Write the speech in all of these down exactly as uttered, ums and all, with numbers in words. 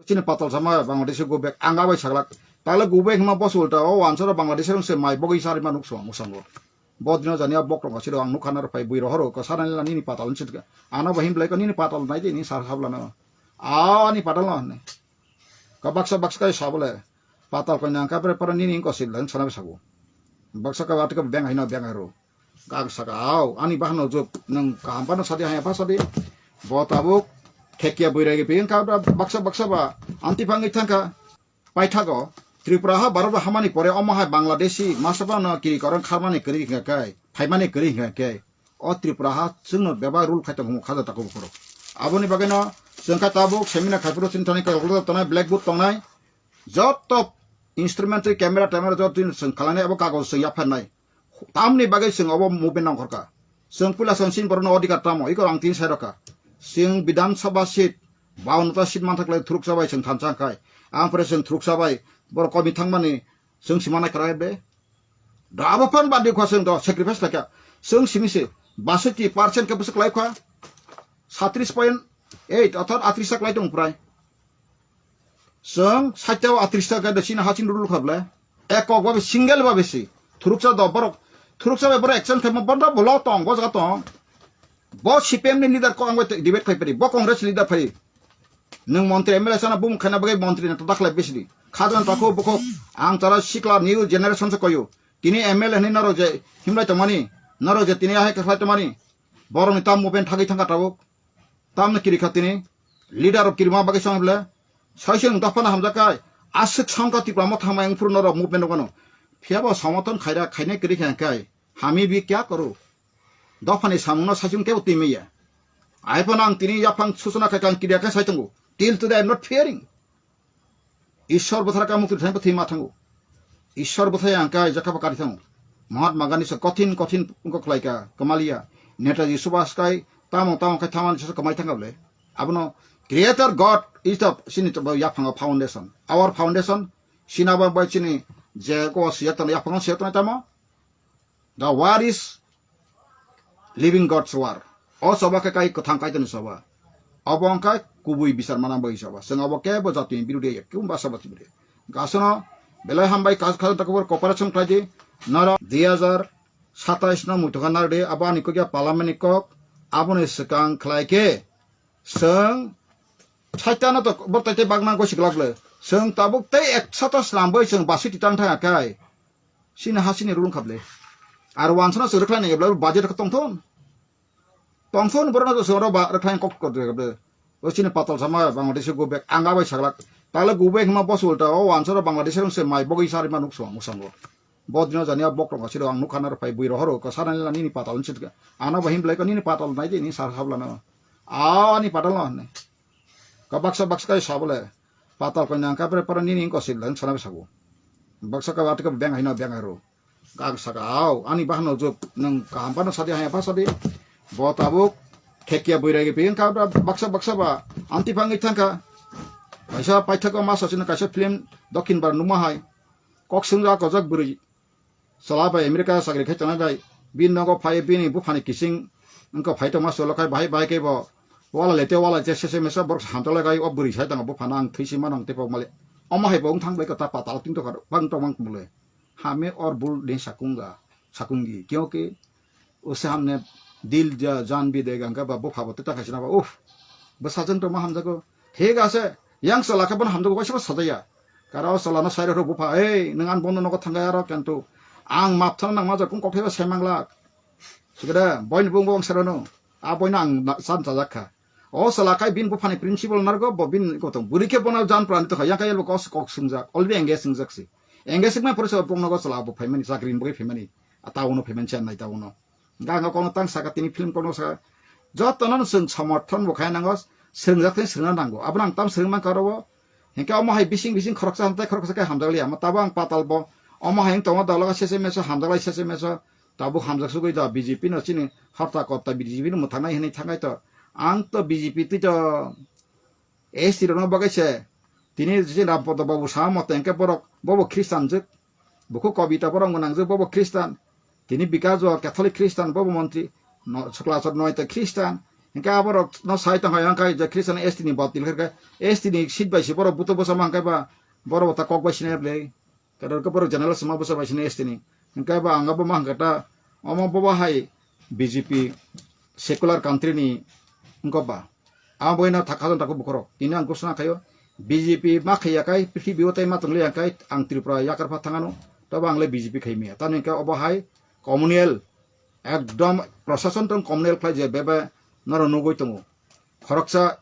Chini patal sama Bangladesh go back, ang abai saglak. Tale go back hima boss ulta, o answer Bangladesh rong se mai bogi sari ma nuk song, song. Bo dino jani a bok rong siro ang nukha na pai bui rohoro ko sana nila nini patal chit ka. Ano bahim blai ko nini patal nai de ni sar habla no. A ani patal no ne. Ka baksa baksa kai sabole. Patal ko nyang ka pre para nini ko sil lan sana sabu. Baksa ka wat ka beng hai no beng hai ro. Kang saka, "Au, ani bahano jok, nang kaham pano sadi haya pa sadi." Bo tabuk, thekia buirai ge piyang ka da baksa baksa ba, anti pangwi thangka. Paithago, Tripura ha Bharat hamani pore omo hai Bangladeshi, masaba no kiri korang kharmani kiri hingka kai, phaimani kiri hingka kai. O Tripura ha chwngno bebak rule khai tong humo khaja tako bukhoro. Aboni bagwi no, chwngkha tabuk, seminar khai phuru chini thani ka rule tongnai, blackboard tongnai, joto instrument tei camera tamera joto din chwng khalani abo kagoj chwng yapharnai. Tamni bagwi chwng obo movement nongkhorkha. Chwng puila chwng chini borokno odhikar tamo, iko ang tin sai rokha. Chwng Bidhan Sabha seat, baunota seat manthak lai thuruksa bai chwng thansa khai. Ang pore chwng thuruksa bai borok komi thangmani chwng sima nai kara de. Da abo phan bandi khwa chwng do sacrifice lakha. Chwng simi se baswti percent khe bwswk lai khwa. Satris point eight orthat atris sak lai tong prai. Chwng sait o atris ta gada chini haching rul kha ble. Ekok babe single babe si. Thuruksa do borok. Thuruksa bai borok action khaima bondo bolo tong, bo jaga tong. Bo C P M ni leader ko ang bai debate khai pari. Bo Congress leader phai. Nwng montri M L A sana bum khaina bagwi montri na tadak lai bisidi. Khajan takho bukhok ang tara sikla new generation se koyo. Tini M L A ni norok je himlai tongmani. Norok je tini ahai khlai tongmani. Borok ni tam movement thagwi thangka tabuk. Tamni kiri kha tini, leader rok kirima bagwi song bole, soisong dophano hamjak kai, aswk songkha Tipra Motha mai wngphuru norok movement rok ano. Phiya bo somoton khaira khainai kwrwi kha kai, hami bi kya karo? Dophani samungno saisong kebo twi manya. Ai phano ang tini yaphang suchona khai kang kiriya khe sai tongo. Till today I am not fearing. Ishwar bwthara ka mukti thangpa thwi ma thango. Ishwar bwthai ang kai jakha ba kari thango. Mahatma Gandhi se kothin kothin wngkha khlai ka kwmaliya. Netaji Subhash kai tamo tamo khai thamani se kwmai thangka bole. Abono Creator God is the sini to yaphango foundation. Our foundation sinaba bai chini je ko siya tano yaphango siya tano tamo. The war is living God's war. O soba khe kai kwthang Kaitorni soba. Obo wngkha kubui bichar mana bagwi soba. Chwng obo kebo jatini birodi ya, kebo basa bati birodi. Gasono belai hambai kaj khajan takubor cooperation khlai di. Norok dui hajar satais no muitokha nardi, abo ani kokya parliament ni kok, aboni swkang khlai khe chwng saitano to bo tai tai bagna gosi glak le. Chwng tabuk tei ek sata slambai chwng basi titang thang akai. Sini ha sini rung khable. Ar wansana se rwkhlai nai ebla budget khe tongthon. Tongthon borok no se oro ba rwkhlai kok kok de kable. O sini patal sama Bangladesh go back ang abai saglak. Tala go back hima bos ulta o wansana Bangladesh rung se mai bogwi sari ma nuk song musango. Bo dino jani a bok rong siro ang nukha na pai bui rohoro ko sana nila nini patal nchit ga. Ano ba him blai ko nini patal nai de ni sar habla no. A ni patal no ne. Ka baksa baksa kai sabole. Patal koi nang ka pre para nini ko sil lang sana sabu. Baksa ka atika beng hai no beng hai ro. Kang saka, "Au, ani bahano jok, nwng kaham phano sadi, haya pha sadi." Bo tabuk thekia buirai ge piyang ka da baksa baksa ba anti phangwi thangka. Kaisa paithak o ma sachina kaisa film Dokhin bar numa hai. Kok sungja kojak bwrwi. Chwla bai America chakri khai tongnai bai bini nogo phai bini buphani kising wngkha phai tongma chwla khai bahai bahai khe bo wala lete wala lete sese mesa borok hamjak lai khai o bwrwi sai tongo buphano ang thwi si mano ang tei pok mali omo hai bo wng thang bai khe ta patal ting tokha bang tong mang mole hame or bul din sakunga sakungi kyonki usse hamne dil ja jaan bhi dega hingka ba bupha bo tei ta khai sina ba uff bwsajwng tongma hamjago thik ase yang chwla khe bono hamjago waisa bo sajaya. Karo o chwla no sai rw bupha, "Ei, nwng ani bono nogo thangkha aro kintu ang map thana nangma jak kung kokthai bai sai manglak." Sikada, boini bung bung serano. A boino ang na-, san chajak kha. O chwla khai bin buphani principle narwgo, bo bin kotong. Bwrwi khe bono jan pran tokha, yang khe bo kos kok swngjak, already engage swngjak si. Engage wngmani pore se bung nogo chwla bo phaimani, chakri ni bagwi phaimani. A town o phaimani, Chennai town o. Ganga kono tang saka tini film kono saka. Joto no chwng somorthon bo khai nango, swngjak tei swngna nango. Abono ang tam swng mankha oro. Hinkhe omo hai bising bising khoroksa hamtai khoroksa khe hamjakliya. Omo tabo ang patal bo. Omo hai wng tongo daloga sese meso hamjaklai sese meso. Tabuk hamjak sugui da B J P no chini harta korta B J P no mwthangnai hinwi thangai to. Ang to B J P twi to S T rokno bagwi se. Tini je Rampada Babu sama moteng khe borok bobo Christian jwk. Bukhuk Kobita borok gwnang jwk bobo Christian. Tini Bikash bo Catholic Christian bobo montri. No, Chwklachor Noito Christian. Hingke aborok no sai tong hai, hingke je Christian S T ni batil khe, S T ni seat bai se borok buto bwsa ma hingke ba, borok ta kok bai sinai ble. Kadar ke borok general sama bwsa bai sinai S T ni. Hingke ba ang bo ma hingke ta, omo bo ba hai B J P secular country ni wngkok ba. Ang bo ino thak khajon tako bukhorok. Tini ang kusuna khayo, B J P ma khaiya kai, prithibi o tai ma tong le yang kai, ang Tripura yakar pha thangano, tobo ang le B J P khai miya. Tamo hingke obo hai communal, ekdom prosason tong communal khlai je bebe noro nugui tongo. Khoroksa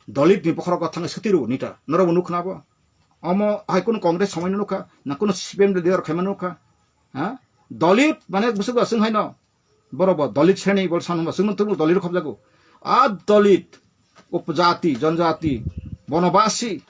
Dalit ni bokhorok thang sutiru nita. Noro bo nukna bo. Omo hai kuno Congress somoi nukha, na kuno C P M de diyar khaima nukha. Ha? Dalit mane busuk asung hai no. Borok bo Dalit sreni bol sanung asung tubu Dalit khobjago. A Dalit, upjati, janjati, bonobasi.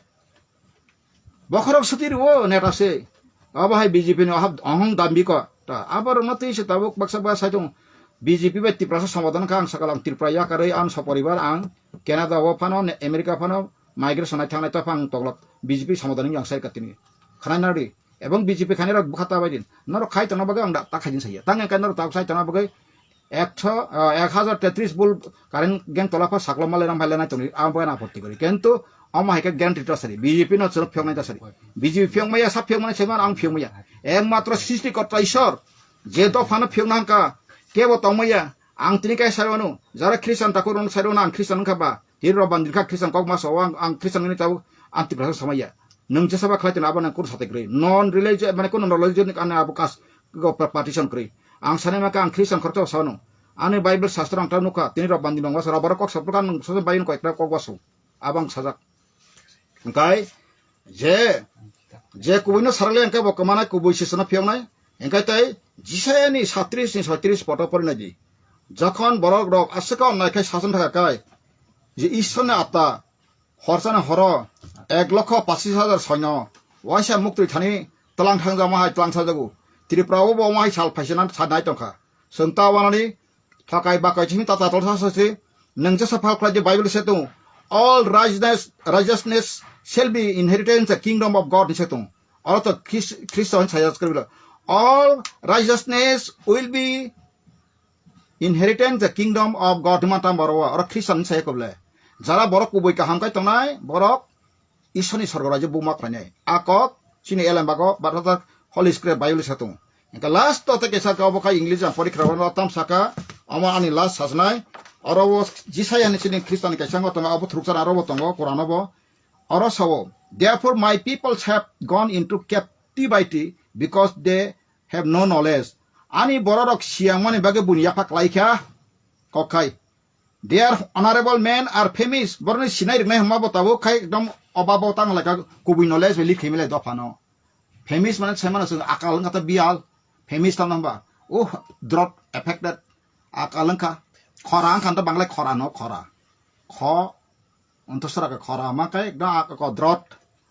Bokhorok suti rwo neta se. Abo hai B J P ni ohab ohong dambi ko. Ta abo rwno twi se tabuk baksa ba sai tong. B J P bai Tiprasa somadan kha ang sakal ang Tripura yakarwi ang soporibar ang Canada o phano ne America phano migration nai thangnai ta phang toglok B J P somadan yang sai katini. Khanai nari. Ebong B J P khainai rok bukha ta bai din. Norok khai tongna bagwi ang da ta khai din saya. Tang engkai norok tabuk sai tongna bagwi ekso, ah, ek hajar tetris bul current gang tola pha saklo malai ram phaile nai tongni, abo bai na apotti kori. Kintu omo hai khe guarantee to sari. B J P no chwrwk phiyok nai ta sari. B J P phiyok maya, sa phiyok mani saiman ang phiyok maya. Ekmatro srishti korta Ishwar, je dophano phiyok na hangka, kebo tong maya. Ang tini kai sai wano, jara Christian takhuk rok sai wano ang Christian wngkha ba. Tini rok bandri kha Christian kok ma so ang, ang Christian wngni tabuk ang Tiprasa samaya. Nwng jesa ba khlai tini abo nang kunu satai kwrwi. Non religion, mane kunu religion ni kane abo kas go pa-, partition kwrwi. Ang sanai maka ang Christian khoroksa sano. Ani Bible sastro ang ta nukha, tini rok bandi nong waso, rok borok kok sapro kan nung soso bai koi kra kok waso. Abang sajak. Engkai je, je kubui no sarale engkai bo kemana kubui sisana phiyongnai. Engkai tai Jisaya ni satris ni satris poto pori nai di. Jokhon borok rok aswk onnai khai sason thaka kai, je Ishwar ni atta Horsani horo ek lokho pachish hajar soino waisa muktwi thani tlang thangjakma hai tlang sajago. Tripura o bo omo hai sal phaisana sa nai tongkha. Chwng ta wanani thokai bakai chini tata tolsa sasi nwng jesa phal khlai di Bible se tongo. All righteousness, righteousness shall be inheritance the kingdom of God ni se tongo. Oro to Khris-, Khristo hin saya skribilo. All righteousness will be inheritance the kingdom of God hwnma tam borok o, oro Christian ni saya kobole. Jara borok kubui kaham kai tongnai, borok Ishwar ni sorgo raijyo buma khlainai. A kok chini elem bago, but Holy Script Bible sa tongo. Engka last to tei kaisa khe obo khai English ang pori khwrwng tam saka, omo ani last sajnai. Oro o Jisaya ni chini Christian ni kaisa wng tongo, abo thuruksa aro bo tongo, Quran o bo. Oro sao, "Therefore my people have gone into captivity because they have no knowledge." Ani bororok siyang mani bagwi buini yapha klai kha, kok khai. "Their honorable men are famished." Boroni sinai riknai hwnma bo tabuk khai ekdom obabo tang lai kha, kubui knowledge bai lik khaimilai dophano. Famished mane sai mano chwng akal wngkha ta biyal. Famished tamo hwnba, oh, drought affected. Akal wngkha. Khora wngkha ta banglai khora no khora. Kho Onto sora khe khora ma khe ekdom a khe drought.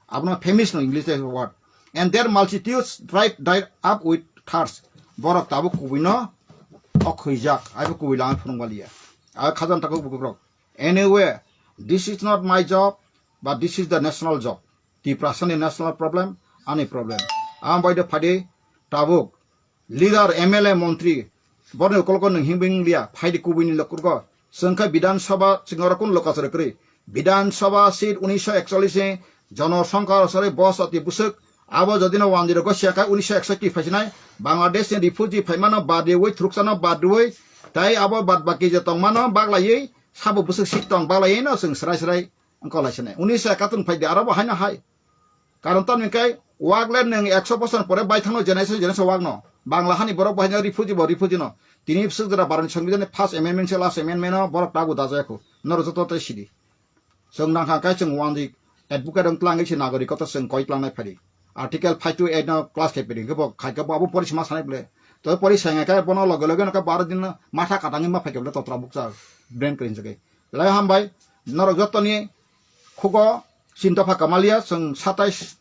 Abono famished no English word. "And their multitudes dried, dried up with thirst." Borok tabuk kubui no okhwijak, aibo kubui lang phunung baliya. A khajan tako bukukrok. Anyway, this is not my job, but this is the national job. Tiprasa ni national problem, ani problem. Ang bai de phadi tabuk leader, M L A, montri, borni ukologo nwng himwng liya, phaidi kubuini lokurgo. Chwngkha Bidhan Sabha, chwngno kun loka chwrwk kwrwi. Bidhan Sabha seat unisho ekchollish ni Jono Songkha Rosari bos ati bwswk. Abo jodino wanjiro gosiya kha unisho eksotti phaisinai. Bangladesh ni refugee phaimano bad riwi, thruksano bad riwi, tai abo bad baki je tongmano baglaiwi, sabo bwswk seat tong baglaiwi no chwng srai srai wngkha lai sinai. Unisho ekatun phaidi aro bo haino hai. Karon tamni khe wak le nwng ekso bosor pore bai thangno generation generation wak no. Bangla hani borok bo haino refugee bo refugee no. Tini bwswk jora Bharatni Songbidanni first amendment se last amendment no borok tabu dajaya kho. Norok joto tei sidi. Chwng nangkha khe chwng wanjik advocate wng twlang se nagorik kotor chwng koi tlangnai phadi. Article five to eight no class khe pedi khe bo khai khe bo abo pori sima sanai bole. To pori sengya khe bono loge loge no khe baro din no matha katangwi ma phai khe bole totra bukcha brain kring jagwi. Lai hambai norok jotoni khugo chinta pha kamalia chwng satais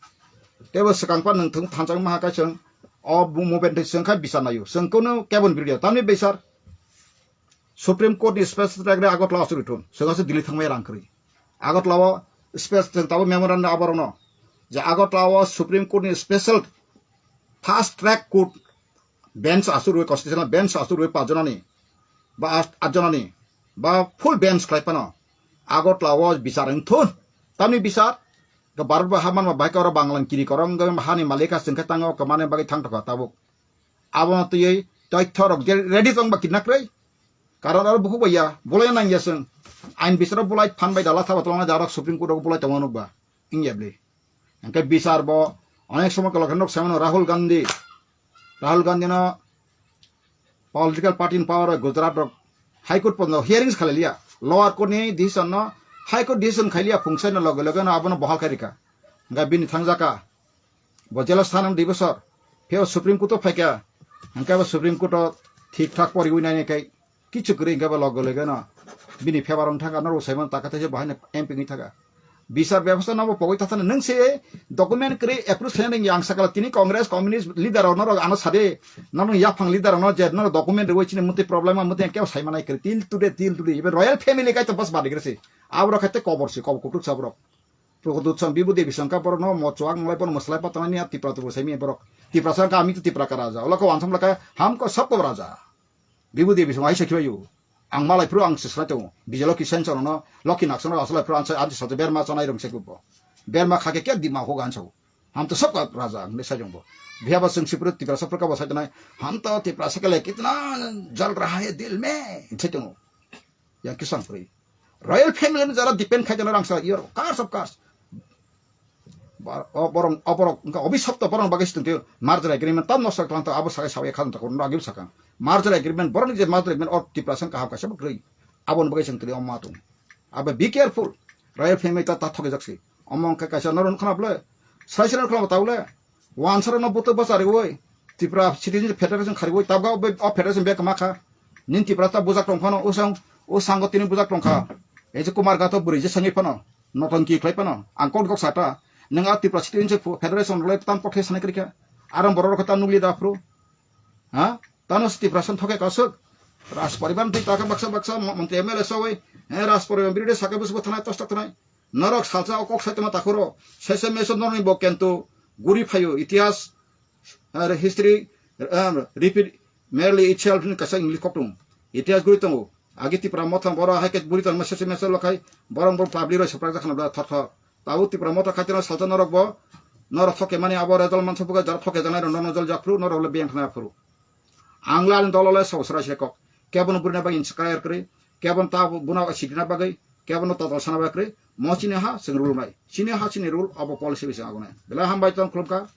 tebo swkang pa nwng thung thanchang maha kai chwng o movement tei chwng khai bichar naio chwng kono kebon video tamni bisar Supreme Court ni special track re Agartala asuri thun chwng asuk Delhi thangmai rang kwrwi Agartala o special chwng tabo memorandum aborok no je Agartala o Supreme Court ni special fast track court bench asuk rwi constitutional bench asuk rwi pajonani ba at- atjonani ba full bench khlai phano Agartala o bichar wng thun. Tamni bichar, ga Bharat ba ha manma bahai ka oro Banglang kiri korong, ga hani malika chwng khe tango, ka mane bagwi thang thokha tabuk. Abono twiwi toitho rok je ready tong ba kidnap rwi. Karon aro bukhuk bai ya, bolai nang ya chwng. Ain bicharo bolai phan bai dala thaba tolong na jarok Supreme Court rok bolai tongma nukba. Wng ya bli. Hingke bichar bo onek somoy kolok nok semano Rahul Gandhi. Rahul Gandhi no political party in power o Gujarat rok High Court pono hearings khalai liya. Lower court ni decision no High Court decision khai liya phungsai no loge loge no abono bohal khai rika. Hingke bini thangjaka. Bo jela sanam dui bosor. Pheo Supreme Court o phaikha. Hingke bo Supreme Court o thik thak poriwi nai nai kai. Kichu kwrwi hingke bo loge loge no bini favour wng thangkha, norok saimano taka taisa bo haino M P wngwi thangkha. Bichar bebostha no bo pogwi tathana nwng se document kwrwi approve khaina nangya ang sakala tini Congress communist leader rok norok ano sade norok yaphang leader rok no je norok document rwwi chini mwtwi problem mwtwi kebo saimanai kwrwi till today till today even royal family kai to bas badi kwrwi se aborok khaite kobor se kobor kutuk sa borok. Prokot utsang bibu devi sangka borok no mo chuak nolai bono mwslai patanani a Tipra tubu saimi borok. Tipra sangka ami to Tipra ka raja. Ola ko wansam laka hamko sabko raja. Bibu devi song aisa khibayu. Ang malai phuru ang sisra tongo. Bijalo ki senchor no loki naksono asla phuru ansa ansa sato berma chonai rong se kubo. Berma khake kya dima hoga ansa. Ham to sabka raja ang ne sajong bo. Bhiya ba sung sipru Tipra sapru ka ba sajnai. Ham to Tipra sakale kitna jal raha hai dil mein. Sai tongo. Yang kisang puri. Royal family ni jara depend khai jana rangsa yor cars of cars. Bar-, o borong, o borok, wngkha obisop to borong bagwi situng twi merger agreement tam nosto klang to abo sakai sawi khan to kono agi sakang. Merger agreement borok ni je merger agreement o Tipra sang kaham kaisa bwkrwi. Aboni bagwi sing twi o ma tung. Abo be careful. Royal family ta ta thoge jaksi. Omo wngkha kaisa norok khna ble. Sai sai khna ta ble. Wansaro no buto bwchariwi Tipra Citizen Federation khariwi tabga o federation bek ma kha. Nin Tipra ta bujak tong phano usang usango tini bujak tong kha. Ei je Kumar Gato bwrwi je sangwi phano notongki khlai phano ang kok kok sata. Nang a Tipra Citizen Federation rwlai tam kok khe sanai kwrwi kha. Aram borok rok ta nukli da phru. Ha? Tano Tipra san thoke kasuk. Raj poriban twi taka baksa baksa mo-, montri M L A sawi. He Raj poriban biride sake busu buthanai tosta thanai. Norok salsa o kok saitama takhoro, sese meso norni bo kento guri phaio, itihas, ar history, um, repeat merely itself ni kaisa English koktung. Itihas guri tongo. Agi Tipra Motha boro hai ke buri tongma sese meso lokhai, borong bor public roi seprak jakhana bla thor thor. Tabo Tipra Motha khaitena salsa norok bo, norok thoke mani abo result mansa buga jar thoke janai ro nono jol jakphru, norok le biyang thana phru. Ang le ani dolo le sausra se kok. Kebono burina bagwi inspire kwrwi, kebono ta buna sikrina bagwi, kebono total sana bagwi kwrwi, mo chini ha chwng rule nai. Chini ha chini rule abo policy bai chwng agonai. Belai hambai tong khulumkha.